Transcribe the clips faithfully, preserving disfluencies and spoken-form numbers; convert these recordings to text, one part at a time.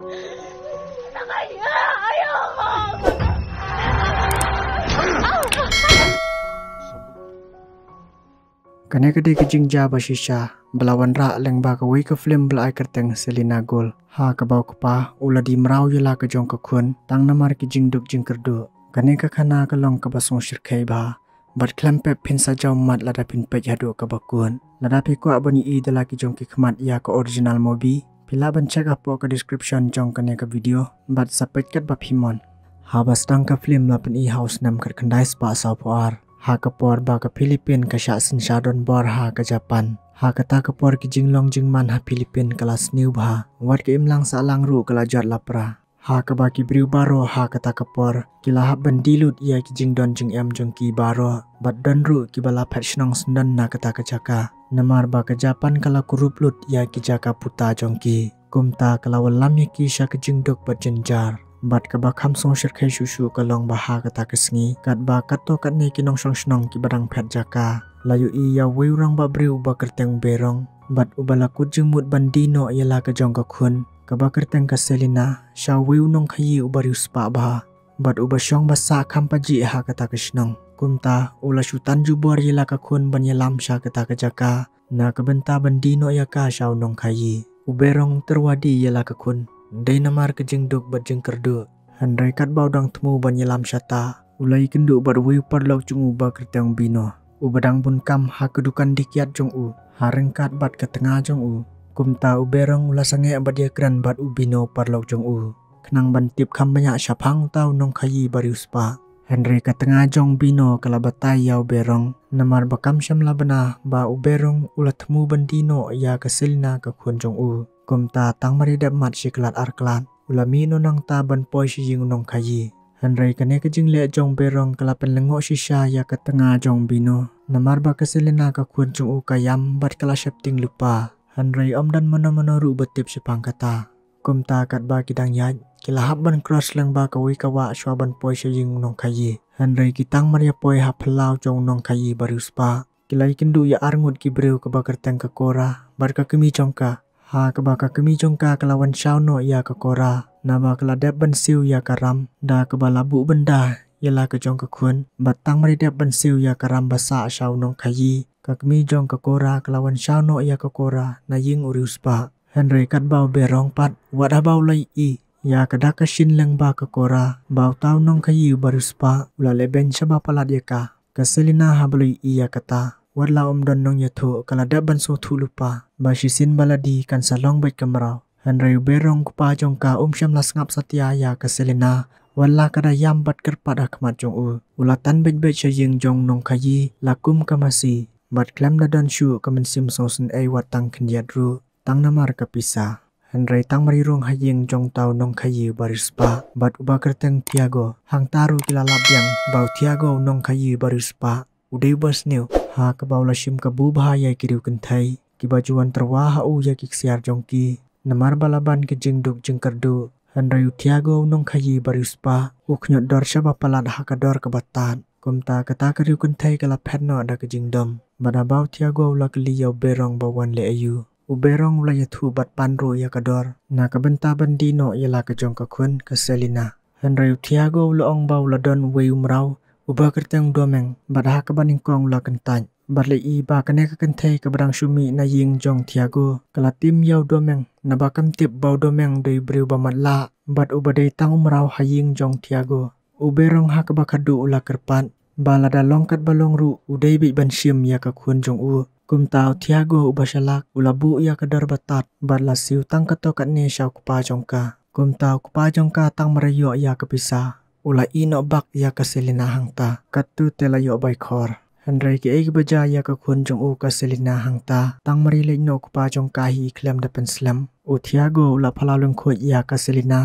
Kane ka dei ka jingjia ba shisha ba la wanrah lyngba kawei ka film ba la ai kyrteng Selena Gold, ha kaba u kpa u la die mraw ïa la ka jong ka khun tang namar ki jingduk jingkyrduh. Kane ka khana ka long kaba sngewshyrkhei bha. Bad khlem pep phin sa jaw mat lada phin peit haduh kaba kut. Lada phi kwah ban ïohi da la ki jong ki khmat ïa ka original movie, phi lah ban check hapoh ka description jong kane ka video bad sa peit katba phi mon. Haba sdang ka film la pyni ha u snem khatkhyndai spah sawphew ar, ha ka por ba ka Philippine ka shah synshar donbor ha ka Japan. Ha kata ka por ki jinglong jingman ha Philippine ka la sniew bha, wat ka imlang sahlang ruh ka la jot lapra. Ha kaba ki briew baroh ha kata ka por ki la hap ban die lut ïa ki jingdon jingem jong ki baroh, bad don ruh kiba la phet shnong syndon na kata ka jaka, namar ba ka Japan ka la kurup lut ïa ki jaka puta jong ki. Kumta ka la wallam ïa ki sha ka jingduk bad jynjar. Bad kaba kham sngewshyrkhei shuh shuh ka long ba ha kata ka sngi, katba katto katne ki nongshong shnong kiba dang phet jaka, la ïohi ïa uwei u rangbah briew uba kyrteng Berong, bad uba la kut jingmut ban die noh ïa la ka jong ka khun kaba kyrteng ka Selena sha uwei u nongkhaïi uba riewspah bha, bad uba shong ba sah kham pajih ha kata ka shnong. Kumta u la shu tan jubor ïa la ka khun ban ïalam sha kata ka jaka, na ka bynta ban die noh ïa ka sha u nongkhaïi. U Berong u tyrwa die ïa la ka khun, dei namar ka jingduk bad jingkyrduh. Hynrei katba u dang thmu ban ïalam shata, u la ïakynduh bad uwei u paralok jong u ba kyrteng Bino, uba dang bun kam ha ka dukan die kiad jong u, ha ryngkat bad ka tnga jong u. Kumta u Berong u la sangeh bad ïakren bad u Bino paralok jong u, khnang ban tip kham bniah shaphang uta u nongkhaïi ba riewspah. Hynrei ka tnga jong Bino ka la batai ïa u Berong, namar ba kam shym la bna ba u Berong u la thmu ban die noh ïa ka Selena ka khun jong u. Kumta tang mar ïa dep mat shi khlad ar khlad, u la mih noh nangta ban poi sha ïing u nongkhaïi. Hynrei kane ka jingleh jong u Berong ka la pynlyngngoh shisha ïa ka tnga jong u Bino, namar ba ka Selena ka khun jong u ka ïam bad ka la sheptieng lypa. Hynrei ym don mano mano ruh ba tip shaphang kata. Kumta katba ki dang ïaid, ki la hap ban cross lyngba kawei ka wah shuwa ban poi sha ïing u nongkhaïi. Hynrei ki tang mar ïa poi ha phyllaw jong u nongkhaïi ba riewspah, ki la ïakynduh ïa arngut ki briew, kaba kyrteng ka Kora bad ka kmie jong ka. Ha kaba ka kmie jong ka ka la wan shaw noh ïa ka Kora, naba ka la dep ban siew ïa ka ram da kaba la buh bynda ïa la ka jong ka khun. Bad tang mar ïa dep ban siew ïa ka ram ba sah sha u nongkhaïi, ka kmie jong ka Kora ka la wan shaw noh ïa ka Kora na ïing u riewspah. Hynrei katba u Berong pat, wat haba u la ïohi ïa ka dak ka shin lyngba ka Kora ba uta u nongkhaïi uba riewspah u la leh beiñ shaba palat ïa ka, ka Selena haba la ïohi ïa kata, wat la ym don nongïathuh, ka la dep ban sngewthuh lypa ba shisien ba la die kan sa long beit ka mraw. Hynrei u Berong u kpa jong ka um shym la sngap satia ïa ka Selena, wat la ka da ïam bad kyrpad ha khmat jong u. U la tan beit beit sha ïing jong u nongkhaïi la kum ka masi, bad khlem da don shuh ka mynsiem sngewsynei wat tang khyndiat ruh, tang namar ka pisa. Hynrei tang mar ïa rung ha ïing jong uta u nongkhaïi uba riewspah bad uba kyrteng Tiago, hangta ruh ki la lap biang ba u Tiago u nongkhaïi uba riewspah u dei uba sniew, ha kaba u la shim kabu bha ïa ki riew kynthei kiba ju wan tyrwa ha u ïa ki ksiar jong ki. Namar ba la ban ki jingduk jingkyrduh, hynrei u Tiago u nongkhaïi uba riewspah u khñiot dor shaba palat ha ka dor kaba tad. Kumta kata ka riew kynthei ka la phet noh da ka jingdom. Bad haba u Tiago u la kylli ïa u Berong ba u wan leh aïu, u Berong u la ïathuh bad pan ruh ïa ka dor na ka bynta ban die noh ïa la ka jong ka khun ka Selena. Hynrei u Tiago u la ong ba u la don uwei u mraw uba kyrteng u Domeng, bad ha kaba nyngkong u la kyntait bad la ïohi ba kane ka kynthei kaba dang shu mih na ïing jong u Tiago ka la tim ïa u Domeng, naba kam tip ba u Domeng u dei u briew ba matlah bad uba dei tang u mraw ha ïing jong u Tiago. U Berong ha kaba khadduh u la kyrpad ba lada long katba long ruh u dei beit ban shim ïa ka khun jong u. Kumta u Tiago uba shalak u la buh ïa ka dor ba tad bad la siew tang katto katne sha u kpa jong ka. Kumta u kpa jong ka tang mar ïoh ïa ka pisa, u la ïeh noh bak ïa ka Selena hangta, katto te la ïoh bai khor. Hynrei kiei kiba jia ïa ka khun jong u ka Selena hangta, tang mar ïaleit noh u kpa jong ka hi khlem da pynslem, u Tiago u la phalaw lyngkhuid ïa ka Selena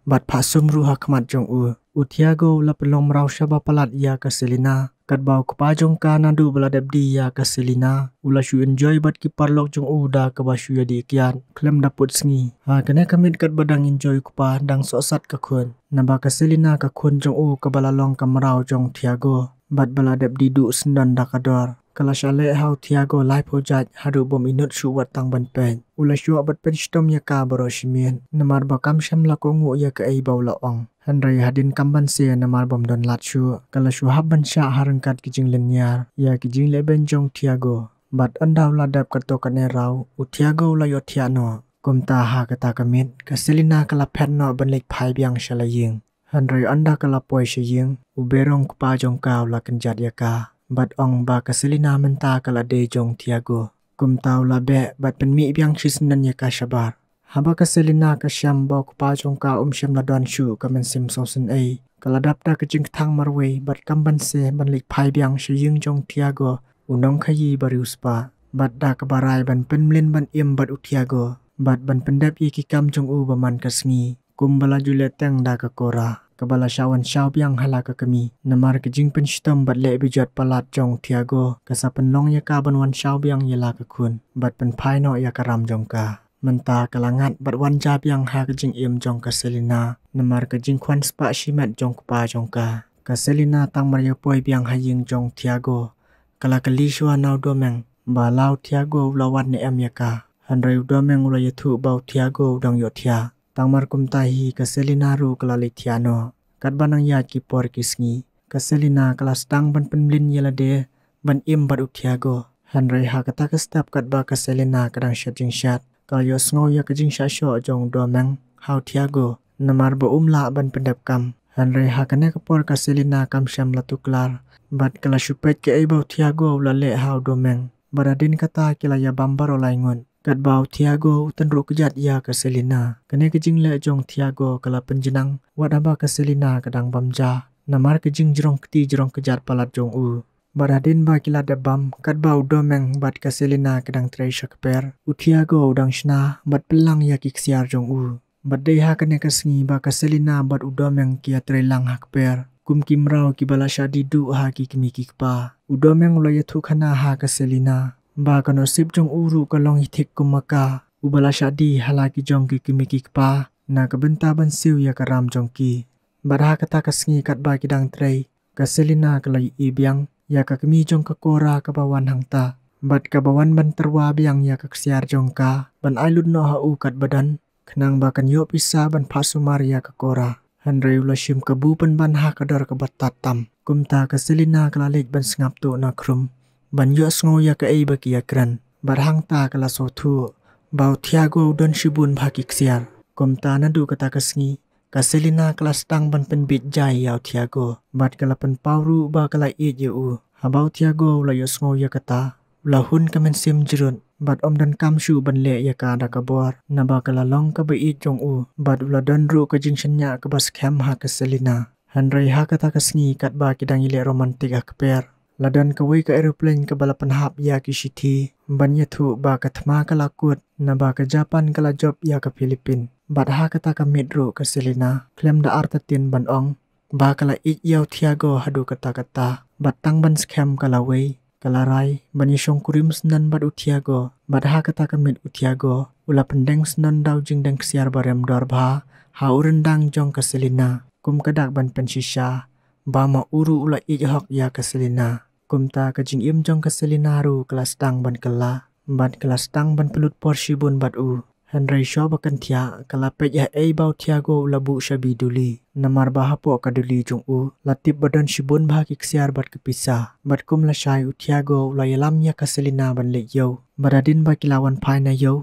bad phah sum ruh ha khmat jong u. U Tiago u la pynlong mraw shaba palat ïa ka Selena. Katba u kpa jong ka naduh ba la dep die ïa ka Selena, u la shu enjoy bad ki paralok jong u da kaba shu ïadih kiad khlem da put sngi. Ha kane ka miet katba dang enjoy u kpa, dang sohsat ka khun, naba ka Selena ka khun jong u kaba la long ka mraw jong u Tiago Bad ba la dep die duh syndon da ka dor, ka la shah leh ha u Tiago laiphew jait haduh bym inut shuh wat tang ban peit. U la shuwa bad pynshitom ïa ka baroh shi miet, namar ba kam shym la kohnguh ïa kaei ba u la ong. Hynrei hadien kam ban seh namar bym don lad shuh, ka la shu hap ban shah ha ryngkat ki jinglynñiar ïa ki jinglehbeiñ jong u Tiago. Bad ynda u la dep katto katne raw, u Tiago u la ïohthiah noh. Kumta ha kata ka miet, ka Selina ka la phet noh ban leit phai biang sha la ïing. Hynrei ynda ka la poi sha ïing, u Berong kpa jong ka u la kynjat ïa ka, bad ong ba ka Selina mynta ka la dei jong u Tiago. Kumta u la beh bad pynmih biang shisyndon ïa ka shabar. Haba ka Selina ka shem ba u kpa jong ka um shym la don shuh ka mynsiem sngewsynei, ka la dap da ka jingkthang marwei bad kam ban seh ban leit phai biang sha ïing jong u Tiago, u nongkhaïi ba riewspah. Bad da kaba rai ban pynmlien ban im bad u Tiago, bad ban pyndep ïa ki kam jong u ba man ka sngi, kum ba la ju leh teng da ka Cora, kaba la shah wan shaw biang ha la ka kmie. Namar ka jingpynshitom bad leh bejot palat jong u Tiago, ka sa pynlong ïa ka ban wan shaw biang ïa la ka khun, bad pynphai noh ïa ka ram jong ka. Mynta ka la ngat bad wan ja biang ha ka jingim jong ka Selina, namar ka jingkhwan spah shimet jong u kpa jong ka. Ka Selina tang mar ïa poi biang ha ïing jong u Tiago, ka la kylli shuwa na u Domeng ba la u Tiago u la wad ne em ïa ka. Hynrei u Domeng u la ïathuh ba u Tiago u dang ïohthiah. Tang mar kumta hi ka Selina ruh ka la leit thiah noh. Katba nang ïaid ki por ki sngi, ka Selina ka la sdang ban pynmlien ïa lade ban im bad u Tiago. Hynrei ha kata ka step katba ka Selina ka dang shet jingshet, ka la ïohsngew ïa ka jingshah shoh jong u Domeng ha u Tiago, namar ba um lah ban pyndep kam. Hynrei ha kane ka por ka Selina kam shym la tuklar, bad ka la shu peit kaei ba u Tiago u la leh ha u Domeng. Bad hadien kata ki la ïa bam baroh lai ngut. Katba u Tiago u tynruh kjat ïa ka Selina, kane ka jingleh jong u Tiago ka la pynjnang wat haba ka Selina ka dang bam ja, namar ka jingjrong kti jrong kjat palat jong u. Bad hadien ba ki la dep bam, katba u Domeng bad ka Selina ki dang trei sha kper, u Tiago u dang shna bad pynlang ïa ki ksiar jong u. Bad dei ha kane ka sngi ba ka Selina bad u Domeng ki ïatrei lang ha kper kum ki mraw kiba la shah die duh ha ki kmie ki kpa. U Domeng u la ïathuhkhana ha ka Selina ba ka nusip jong u ruh ka long hi thik kum ma ka, uba la shah die ha la ki jong ki kmie ki kpa na ka bynta ban siew ïa ka ram jong ki. Bad ha kata ka sngi katba ki dang trei, ka Selina ka la ïohi biang ïa ka kmie jong ka Cora kaba wan hangta, bad kaba wan ban tyrwa biang ïa ka ksiar jong ka ban ai lut noh ha u katba don, khnang ba kan ïoh pisa ban phah sumar ïa ka Cora. Hynrei u la shim kabu pynban ha ka dor kaba tad tam. Kumta ka Selina ka la leit ban sngap tuh na khrum ban ïohsngew ïa kaei ba ki ïakren. Bad hangta ka la sngewthuh ba u Tiago u don shibun bha ki ksiar. Kumta naduh kata ka sngi, ka Selina ka la sdang ban pynbit jai ïa u Tiago, bad ka la pynpaw ruh ba ka la ïeit ïa u. Haba u Tiago u la ïohsngew ïa kata, u la hun ka mynsiem jrut, bad um donkam shuh ban leh ïa ka da ka bor, naba ka la long kaba ïeit jong u, bad u la don ruh ka jingshaniah kaba skhem ha ka Selina. Hynrei ha kata ka sngi katba ki dang ïaleh romantik ha kper, la don kawei ka aeroplane kaba la pynhap ïa ki shithi ban ïathuh ba ka thma ka la kut, naba ka Japan ka la jop ïa ka Philippine. Bad ha kata ka miet ruh ka Selina khlem da artatien ban ong ba ka la ïeit ïa u Tiago haduh katta katta, bad tang ban skhem ka la wei, ka la rai ban ïashongkurim syndon bad u Tiago. Bad ha kata ka miet u Tiago u la pyndeng syndon da u jingdeng ksiar barem dor bha ha u ryndang jong ka Selina, kum ka dak ban pynshisha ba ma u ruh u la ïeit hok ïa ka Selina. Kumta ka jingim jong ka Selina ruh ka la sdang ban kylla, bad ka la sdang ban pynlut por shibun bad u. Hynrei shuwa ba kan thiah, ka la peit haei ba u Tiago u la buh shabi duli. Namar ba hapoh ka duli jong u la tip ba don shibun bha ki ksiar bad ki pisa. Bad kum lashai u Tiago u la ïalam ïa ka Selina ban leit ïew. Bad hadien ba ki la wan phai na ïew,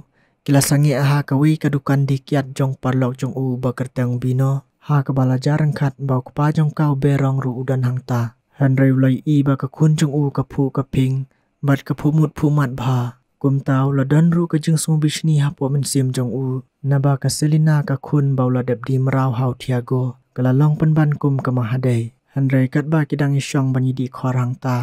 ki la sangeh ha kawei ka dukan die kiad jong u paralok jong u ba kyrteng u Bino, ha kaba la jar ryngkat ba u kpa jong ka u Berong ruh u don hangta. Hynrei u la ïohi ba ka khun jong u ka phuh ka phieng bad ka phuh mut phuh mat bha. Kumta u la don ruh ka jingsngewbishni hapoh mynsiem jong u, naba ka Selina ka khun ba u la dep die mraw ha u Tiago ka la long pynban kum ka mahadei. Hynrei katba ki dang ïashong ban ïadih khor hangta,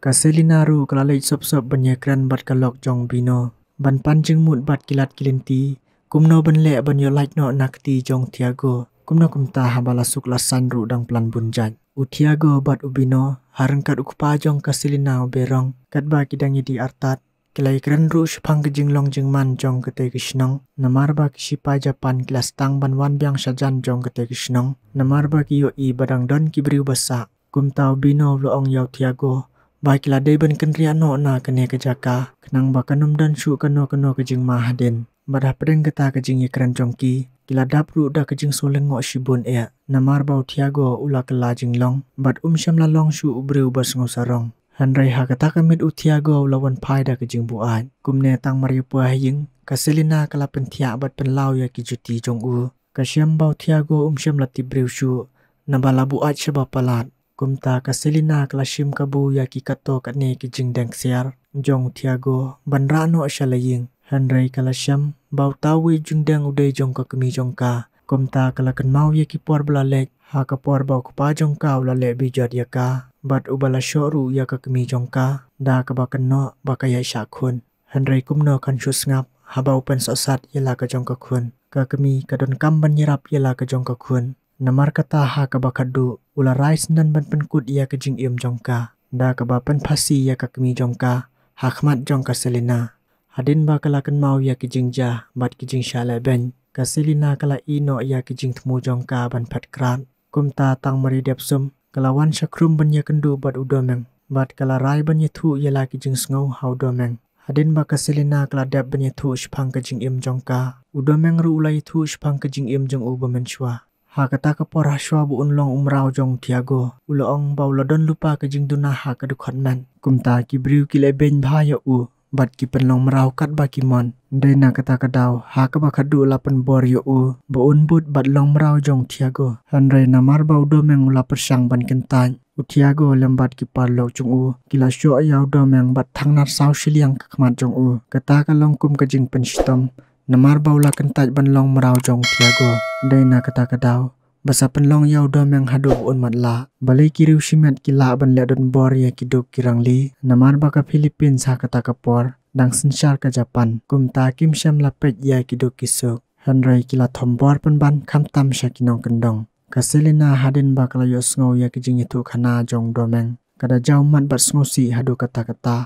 ka Selina ruh ka la leit sop sop ban ïakren bad ka lok jong u Bino ban pan jingmut bad ki lad ki lynti kumno ban leh ban ïoh lait noh na kti jong u Tiago. Kumno kumta haba la suk la saiñ ruh dang plan bun jait, u Tiago bad u Bino ha ryngkat u kpa jong ka Selina u Berong, katba ki dang ïadih artat, ki la ïakren ruh shaphang ka jinglong jingman jong katei ka shnong. Namar ba ki shipai Japan ki la sdang ban wan biang shajan jong katei ka shnong, namar ba ki ïohi ba dang don ki briew ba sah. Kumta u Bino u la ong ïa u Tiago ba ki la dei ban kynriah noh na kane ka jaka, khnang ba kan ym don shuh kano kano ka jingma hadien. Bad hapdeng kata ka jingïakren jong ki, ki la dap ruh da ka jingsngewlyngngoh shibun eh, namar ba u Tiago u la kylla jinglong bad um shym la long shuh u briew ba sngewsarong. Hynrei ha kata ka miet u Tiago u la wan phai da ka jingbuaid. Kumne tang mar ïa poi ha ïing, ka Selina ka la pynthiah bad pynlaw ïa ki juti jong u. Ka shem ba u Tiago um shym la tip briew shuh, naba la buaid shaba palat. Kumta ka Selina ka la shim kabu ïa ki katto katne ki jingdeng ksiar jong u Tiago ban rah noh sha la ïing. Hynrei ka la shem ba uta uwei u jingdeng u dei jong ka kmie jong ka. Kumta ka la kynmaw ïa ki por ba la leit, ha ka por ba u kpa jong ka u la leh bijot ïa ka bad uba la shoh ruh ïa ka kmie jong ka da kaba kynnoh ba ka ïaid shah khun. Hynrei kumno kan shu sngap haba u pynsohsat ïa la ka jong ka khun. Ka kmie ka donkam ban ïarap ïa la ka jong ka khun. Namar kata ha kaba khatduh u la rai syndon ban pynkut ïa ka jingim jong ka da kaba pynphasi ïa ka kmie jong ka ha khmat jong ka Selina. Hadien ba ka la kynmaw ïa ki jingjia bad ki jingshah lehbeiñ, ka Selina ka la ïeh noh ïa ki jingthmu jong ka ban phet krad. Kumta tang mar ïa dep sum, ka la wan sha khrum ban ïakynduh bad u Domeng bad ka la rai ban ïathuh ïa la ki jingsngew ha u Domeng. Hadien ba ka Selina ka la dep ban ïathuh shaphang ka jingim jong ka, u Domeng ruh u la ïathuh shaphang ka jingim jong u ba mynshuwa. Ha kata ka por, hashwa ba un long u mraw jong u Tiago, u la ong ba u la don lypa ka jingduna ha ka dkhot met. Kumta ki briew ki lehbeiñ bha ïa u bad ki pynlong mraw katba ki mon. Dei na kata ka daw ha kaba khatduh la pynbor ïa u ba un bud bad long mraw jong u Tiago. Hynrei namar ba u Domeng u la pyrshang ban kyntait, u Tiago lem bad ki paralok jong u ki la shoh ïa u Domeng bad thangnar saw shiliang ka khmat jong u. Kata ka long kum ka jingpynshitom namar ba u la kyntait ban long mraw jong u Tiago. Dei na kata ka daw ba sa pynlong ïa u Domeng haduh ba un matlah. Balei ki riew shimet ki lah ban leh donbor ïa ki duk ki rangli, namar ba ka Philippines ha kata ka por dang synshar ka Japan. Kumta kim shym la peit ïa ki duk ki suk. Hynrei ki la thombor pynban khamtam sha ki nongkyndong. Ka Selina hadien ba ka la ïohsngew ïa ki jingïathuhkhana jong u Domeng, ka da jaw mat bad sngewsih haduh katta katta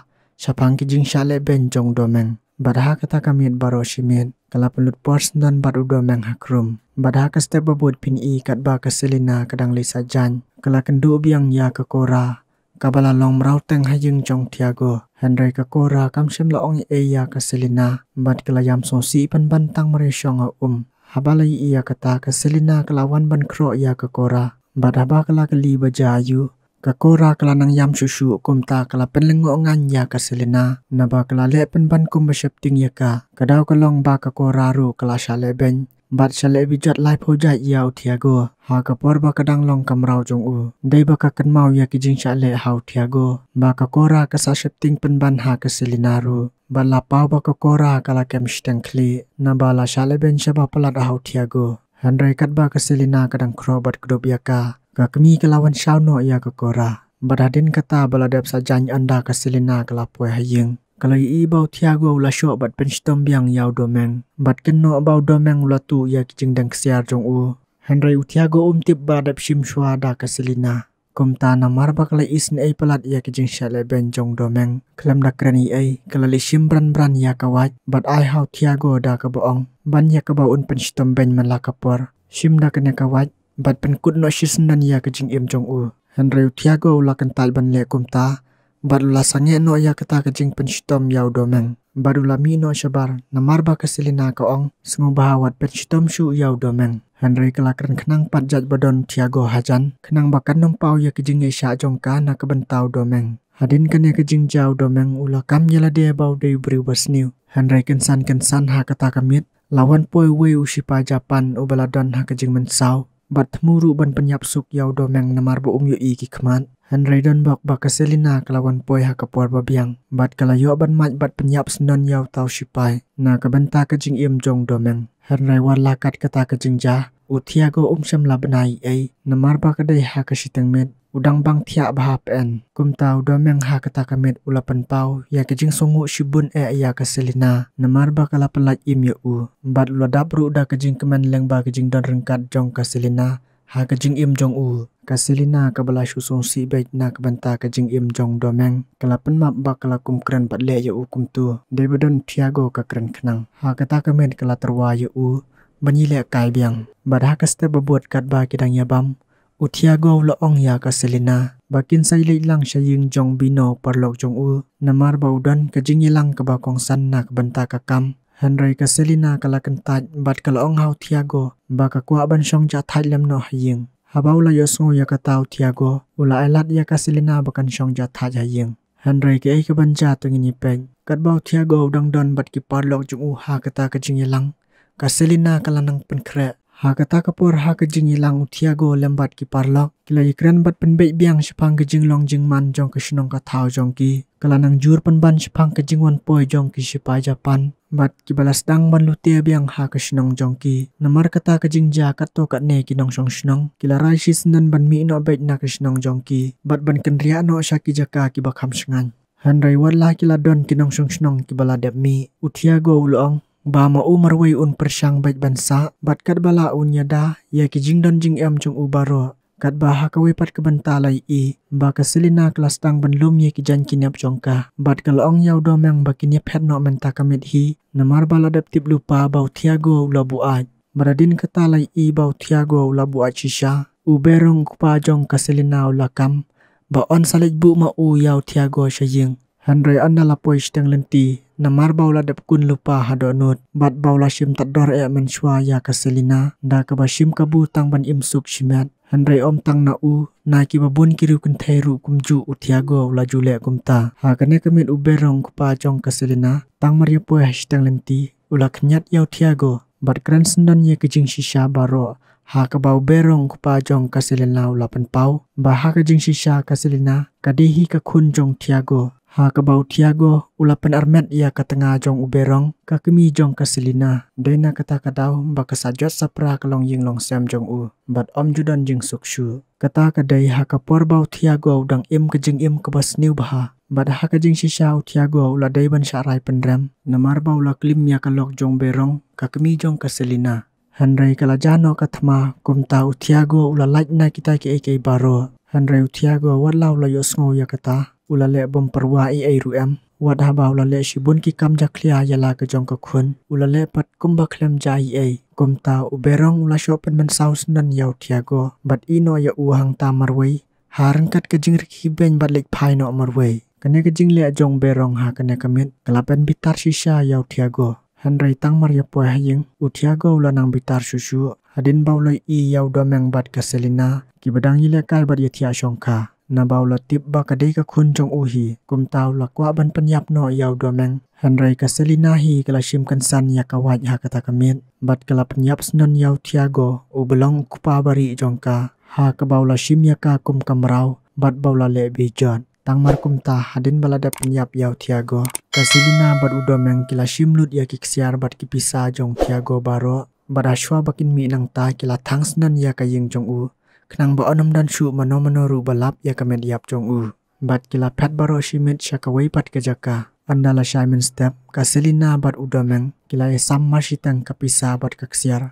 shaphang ki jingshah lehbeiñ jong u Domeng. Bad ha kata ka miet baroh shi miet ka la pynlut por syndon bad u Domeng ha khrum. Bad ha ka step ba bud phin i katba ka Selina ka dang leit sah jaiñ, ka la kynduh biang ïa ka Kora, kaba la long mraw teng ha ïing jong u Tiago. Hynrei ka Kora kam shym la ong ei ei ïa ka Selina bad ka la ïam sngewsih pynban tang mar ïa shong ha um. Haba la ïohi ïa kata, ka Selina ka la wan ban khroh ïa ka Kora. Bad haba ka la kylli ba jia aïu, ka Kora ka la nang ïam shuh shuh. Kumta ka la pynlyngngoh ngan ïa ka Selina naba ka la leh pynban kumba sheptieng ïa ka. Ka daw ka long ba ka Kora ruh ka la shah lehbeiñ bad shah leh bijot laiphew jait ïa u Tiago ha ka por ba ka dang long ka mraw jong u. Dei ba ka kynmaw ïa ki jingshah leh ha u Tiago ba ka Kora ka sah sheptieng pynban ha ka Selina ruh. Bad la paw ba ka Kora ka la kem shiteng khlieh naba la shah lehbeiñ shaba palat ha u Tiago. Hynrei katba ka Selina ka dang khroh bad kdup ïa ka, ka kmie ka la wan shaw noh ïa ka Kora. Bad hadien kata ba la dep sah jaiñ, ynda ka Selina ka la poi ha ïing, ka la ïohi ba u Tiago u la shoh bad pynshitom biang ïa u Domeng. Bad kynnoh ba u Domeng u la tuh ïa ki jingdeng ksiar jong u. Hynrei u Tiago um tip ba la dep shim shuwa da ka Selina. Kumta namar ba ka la isynei palat ïa ki jingshah lehbeiñ jong u Domeng, khlem da kren ei ei ka la leit shim bran bran ïa ka wait bad ai ha u Tiago da kaba ong ban ïa kaba un pynshitom beiñ man la ka por. Shim da kane ka wait bad pynkut noh shisyndon ïa ka jingim jong u. Hynrei u Tiago u la kyntait ban leh kumta bad u la sangeh noh ïa kata ka jingpynshitom ïa u Domeng. Bad u la mih noh shabar namar ba ka Selina ka ong sngewbha wat pynshitom shuh ïa u Domeng. Hynrei ka la kren khnang pat jait ba don u Tiago hajan khnang ba kan ym paw ïa ka jingïaishah jong ka na ka bynta u Domeng. Hadien kane ka jingjia u Domeng u la kam ïa lade ba u dei u briew ba sniew. Hynrei kynsan kynsan ha kata ka miet la wan poi uwei u shipai Japan uba la don ha ka jingmynsaw bad thmu ruh ban pynïap suk ïa u Domeng namar ba um ïohi ki khmat. Hynrei don bok ba ka Selina ka la wan poi ha ka por ba biang bad ka la ïoh ban mait bad pynïap syndon ïa uta u shipai na ka bynta ka jingim jong u Domeng. Hynrei wat la kat kata ka jingjia, u Tiago um shym la bna ei ei namar ba ka dei ha ka shiteng miet u dang bang thiah bha pyn. Kumta u Domeng ha kata ka miet u la pynpaw ïa ka jingsngewnguh shibun eh ïa ka Selina namar ba ka la pynlait im ïa u. Bad u la dap ruh da ka jingkmen lyngba ka jingdon ryngkat jong ka Selina ha ka jingim jong u. Ka Selina kaba la shu sngewsih beit na ka bynta ka jingim jong u Domeng ka la pynmap ba ka la kum kren bad leh ïa u kumto. Dei ba don u Tiago ka kren khnang. Ha kata ka miet ka la tyrwa ïa u ban ïalehkai biang. Bad ha ka step ba bud katba ki dang ïabam, U Tiago u la ong ïa ka Selina ba kin sa ïaleit lang sha ïing jong Bino paralok jong u, namar ba u don ka jingïalang kaba kongsan na ka bynta ka kam. Hynrei ka Selina ka la kyntait bad ka la ong ha u Tiago ba ka kwah ban shong jah thait lem noh ha ïing. Haba u la ïohsngew ïa kata u Tiago u la ai lad ïa ka Selina ba kan shong jah thait ha ïing. Hynrei kaei kaban jia to ngin ïa peit. Katba u Tiago u dang don bad ki paralok jong u ha kata ka jingïalang, ka Selina ka la nang pynkhreh. Ha kata ka por ha ka jingïalang u Tiago lem bad ki paralok ki la ïakren bad pynbeit biang shaphang ka jinglong jingman jong ka shnong ka thaw jong ki. Ka la nang jur pynban shaphang ka jingwan poi jong ki shipai Japan bad kiba la sdang ban lute biang ha ka shnong jong ki. Namar kata ka jingjia katto katne ki nongshong shnong ki la rai shisyndon ban mih noh beit na ka shnong jong ki bad ban kynriah noh sha ki jaka kiba kham shngaiñ. Hynrei wat la ki la don ki nongshong shnong kiba la dep mih, u Tiago u la ong ba ma u marwei un pyrshang beit ban sah bad katba lah un ïada ïa ki jingdon jingem jong u baroh. Katba ha kawei pat ka bynta la ïohi ba ka Selina ka la sdang ban lum ïa ki jaiñ ki nep jong ka bad ka la ong ïa u Domeng ba kin ïaphet noh mynta ka miet hi, namar ba la dep tip lypa ba u Tiago u la buaid. Bad hadien kata la ïohi ba u Tiago u la buaid shisha. U Berong u kpa jong ka Selina u la kam ba un sa leit buh ma u ïa u Tiago sha ïing. Hynrei ynda la poi shiteng lynti, namar ba u la dep kun lypa ha dohnud bad ba u la shim tad dor eh mynshuwa ïa ka Selina da kaba shim kabu tang ban im suk shimet. Hynrei ym tang na u, na kiba bun ki riew kynthei ruh kumjuh u Tiago u la ju leh kumta. Ha kane ka miet u Berong u kpa jong ka Selina tang mar ïa poi ha shiteng lynti u la khynñiat ïa u Tiago bad kren syndon ïa ka jingshisha baroh. Ha kaba u Berong u kpa jong ka Selina u la pynpaw ba ha ka jingshisha ka Selina ka dei hi ka khun jong u Tiago. Ha kaba u Tiago u la pynarmet ïa ka tnga jong u Berong, ka kmie jong ka Selina. Dei na kata ka daw ba ka sa jot sa pra ka longïing longsem jong u bad ym ju don jingsuk shuh. Kata ka dei ha ka por ba u Tiago u dang im ka jingim kaba sniew bha. Bad ha ka jingshisha u Tiago u la dei ban shah rai pynrem namar ba u la klim ïa ka lok jong u Berong, ka kmie jong ka Selina. Hynrei ka la jia noh ka thma, kumta u Tiago u la lait na kita kiei kiei baroh. Hynrei u Tiago wat la u la ïohsngew ïa kata u la leh bym pyrwa ei ei ruh em. Wat haba u la leh shibun ki kam jakhlia ïa la ka jong ka khun, u la leh pat kumba khlem jia ei ei. Kumta u Berong u la shoh pynmynsaw syndon ïa u Tiago bad ïehnoh ïa u hangta marwei ha ryngkat ka jingrkhie beiñ bad leit phai noh marwei. Kane ka jingleh jong u Berong ha kane ka miet ka la pynbitar shisha ïa u Tiago. Hynrei tang mar ïa poi ha ïing u Tiago u la nang bitar shuh shuh hadien ba u la ïohi ïa u Domeng bad ka Selina kiba dang ïalehkai bad ïathiah shongkha. Naba u la tip ba ka dei ka khun jong u hi, kumta u la kwah ban pynïap noh ïa u Domeng. Hynrei ka Selina hi ka la shim kynsan ïa ka wait ha kata ka miet bad ka la pynïap syndon ïa u Tiago uba long u kpa barieh jong ka. Ha kaba u la shim ïa ka kum ka mraw bad ba u la leh bejot. Tang mar kumta hadien ba la dep pynïap ïa u Tiago, ka Selina bad u Domeng ki la shim lut ïa ki ksiar bad ki pisa jong u Tiago baroh. Bad ha shuwa ba kin mih nangta ki la thang syndon ïa ka ïing jong u khnang ba un ym don shuh mano mano ruh ba lap ïa ka met ïap jong u. Bad ki la phet baroh shi miet sha kawei pat ka jaka. Ynda la shai mynstep, ka Selina bad u Domeng ki la ïasam marshiteng ka pisa bad ka ksiar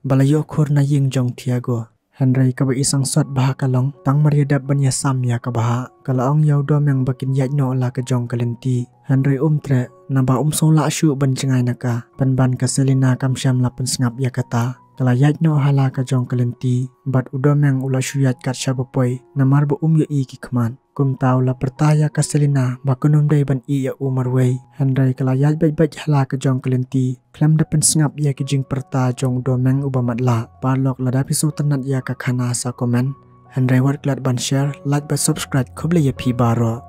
ba la ïoh khur na ïing jong u Tiago. Hynrei kaba i sangsot bha ka long tang mar ïa dep ban ïasam ïa kaba hah. Ka la ong ïa u Domeng ba kin ïaid noh la ka jong ka lynti. Hynrei um treh naba um sngew lah shuh ban jngai na ka. Pynban ka Selina kam shym la pynsngap ïa kata. Ka la ïaid noh ha la ka jong ka lynti bad u Domeng u la shu ïaid kat shaba poi namar ba um ïohi ki khmat. Kumta u la pyrta ïa ka Selina ba kan ym dei ban ïeh ïa u marwei. Hynrei ka la ïaid beit beit ha la ka jong ka lynti khlem da pynsngap ïa ki jingpyrta jong u Domeng uba matlah. Paralok, lada phi sngewtynnat ïa ka khana sa comment. Hynrei wat klet ban share, like bad subscribe. Khublei ïa phi baroh.